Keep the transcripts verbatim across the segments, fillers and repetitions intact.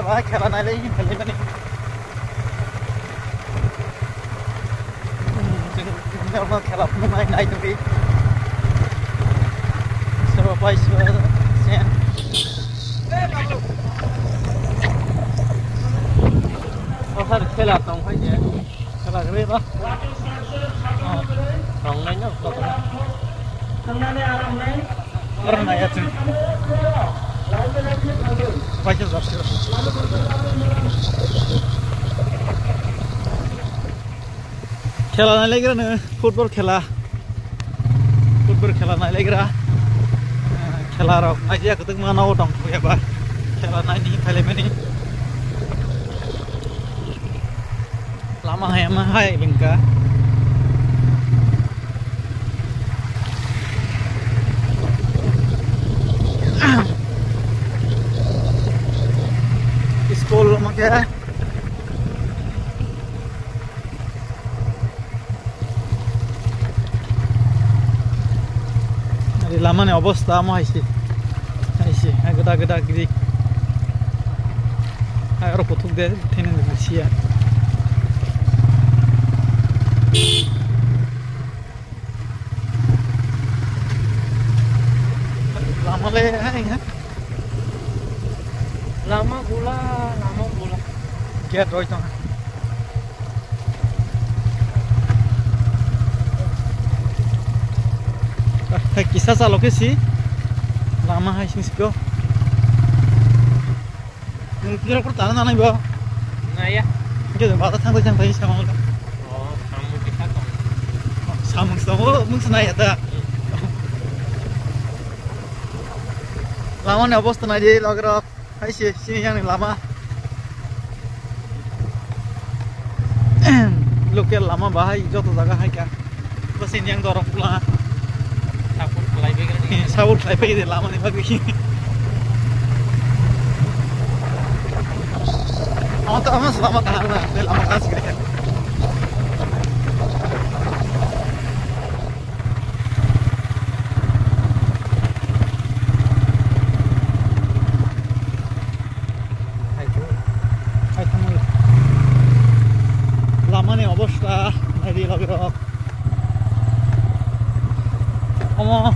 Ba khela nailai, khelaimani. Normal khela phunuknai nai tongdi. Soba bai soba sen. O har khela tong hai je. Khela rwui ba. Tong nai no. Oro nai ya chwng. Bai khe job siro. Khela nailaigra no, football khela. Football khela nailaigra. Khela rok naijak kwtwkma nogo tong thung ya ba. Khela naini phailaimani. Lama hai ma hai bengka. School lama khe. Ari lama ni obosta amo hai se. Hai se, hai gada gada giri. Hai oro kuthuk de, thene de siya. Lama le, hai, hai. Lama bula, lama bula. Gate roi tong. Hai kisa chalo khe si. Lama hai sing siko. Nwng kira kur tana nanai bo. Naya. Ke ba ta thang thang thang sama. Oh, samung kita tong. Samung samo mung sanai ya ta. Lama ni obosta nai di logrok. Hai se, sini yang ni lama. Local lama bahai joto jaga hai ka. Bas ini yang dorong pula. Support khlai bai gani. Support khlai bai de lama ni bagwi. Ama to ama lama kahar na, lama kasih. Lamani obosta naidi logirok. Omo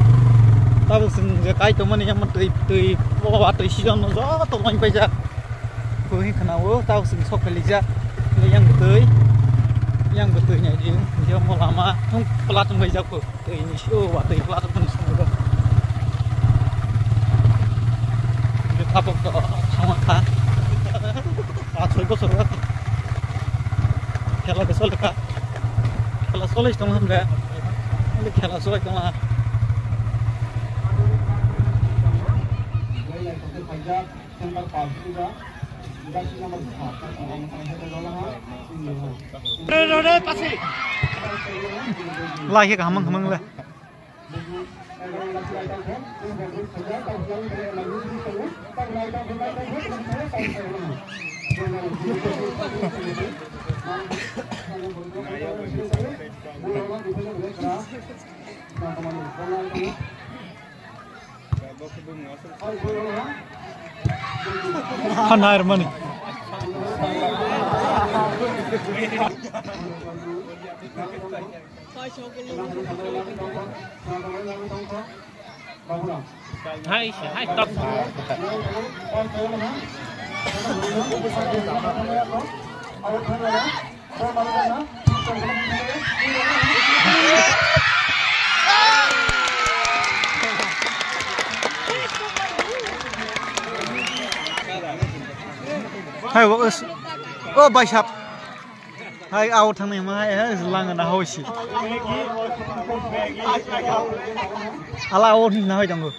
tabuk chwng je kai tongmani omo twi, twi, o ba twi season no joto loin paijak. Buhi khwnao tabuk chwng sok phailijak. Yang bwtwi, yang bwtwi naidi, je omo lama thung pla thung paijak bo. Twi ni sio ba twi pla thung sung do. Je tabuk do thangma kha. Paanch choi bochor o khela de chole kha. Khela chole tong ham de. Khela chole tong ha. Lai khe kaham wng, kaham wng le. Hanair mani. Hai, hai, top. Hai, o, o, bai sap. Hai, ao thangnai ma hai, hai, lang na hoi si. Ala ao ni na hoi dango.